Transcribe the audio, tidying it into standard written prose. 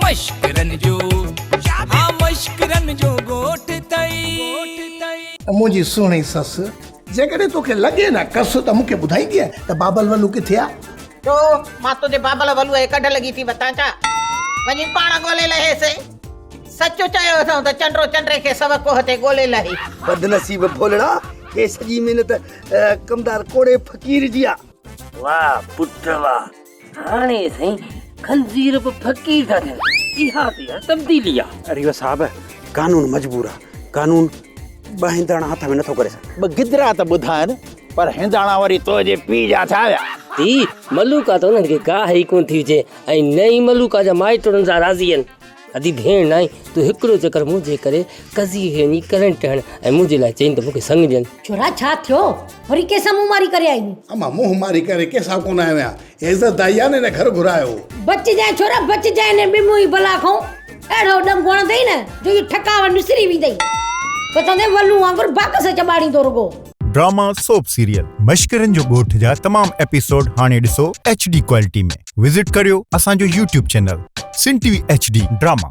مشڪرن جو ها مشڪرن جو ڳوٺ ٿئي. منهنجي سهڻي سس، جيڪڏهن توکي لڳي نه ڪس ته مون کي ٻڌائيندينء ته بابل ولو ڪٿي آ؟ ڇو، مان تنهنجي بابل ولوء جي ڪڍ لڳي ٿي وتان ڇا؟ وڃي پاڻ ڳولي لهيس. سچ چيو اٿئون ته چنڊو چنڊي کي سو ڪوهه تي ڳولي لهي. بدنصيب ڀولڙا، هي سڄي محنت ڪمدار ڪوڙي فقير جي آ. واهه پٽ واهه، هاڻي سائين خنزير به فقير ٿا ٿين، اها ته يار تبديلي آ. اريو صاحب، قانون مجبور آ، قانون ٻه هنداڻا هٿ ۾ نٿو ڪري سگهي. ٻه گدرا ته ٻڌا آهن، پر هنداڻا وري تو جي پيء جا ٿيا ويا. ٿي ملوڪا ته انهن کي گاهه ئي ڪونه ٿي هجي ۽ نه ئي ملوڪا جا مائٽ انهن سان راضي آهن. ادي ڀيڻ ناهين تون هڪڙو چڪر منهنجي ڪري قضيي کي وڃي ڪرنٽ هڻ ۽ منهنجي لاء چئين ته مون کي سڱ ڏين. ڇورا ڇا ٿيو؟ وري ڪنهن سان منهن ماري ڪري آئين؟ امان منهن ماري ڪري ڪنهن سان ڪونه آيو آهيان. عزت دائي آ نه هن گهر گهرايو هو. بچجانء ڇورا بچجانء هن ٻموئي بلا کان. اهڙو ڏنگ هڻندئي نه جو اهو ٺڪاوڻ نسري ويندئي. وتندي ولون وانگر باڪس چٻاڙيندو رڳو. ڊراما سوپ سيريل مشڪرن جو ڳوٺ جا تمام ايپيسوڊ هاڻي ڏسو ايڇ ڊي ڪوالٽي ۾ وزٽ ڪريو اسان جو YouTube channel Sindh T V H D drama.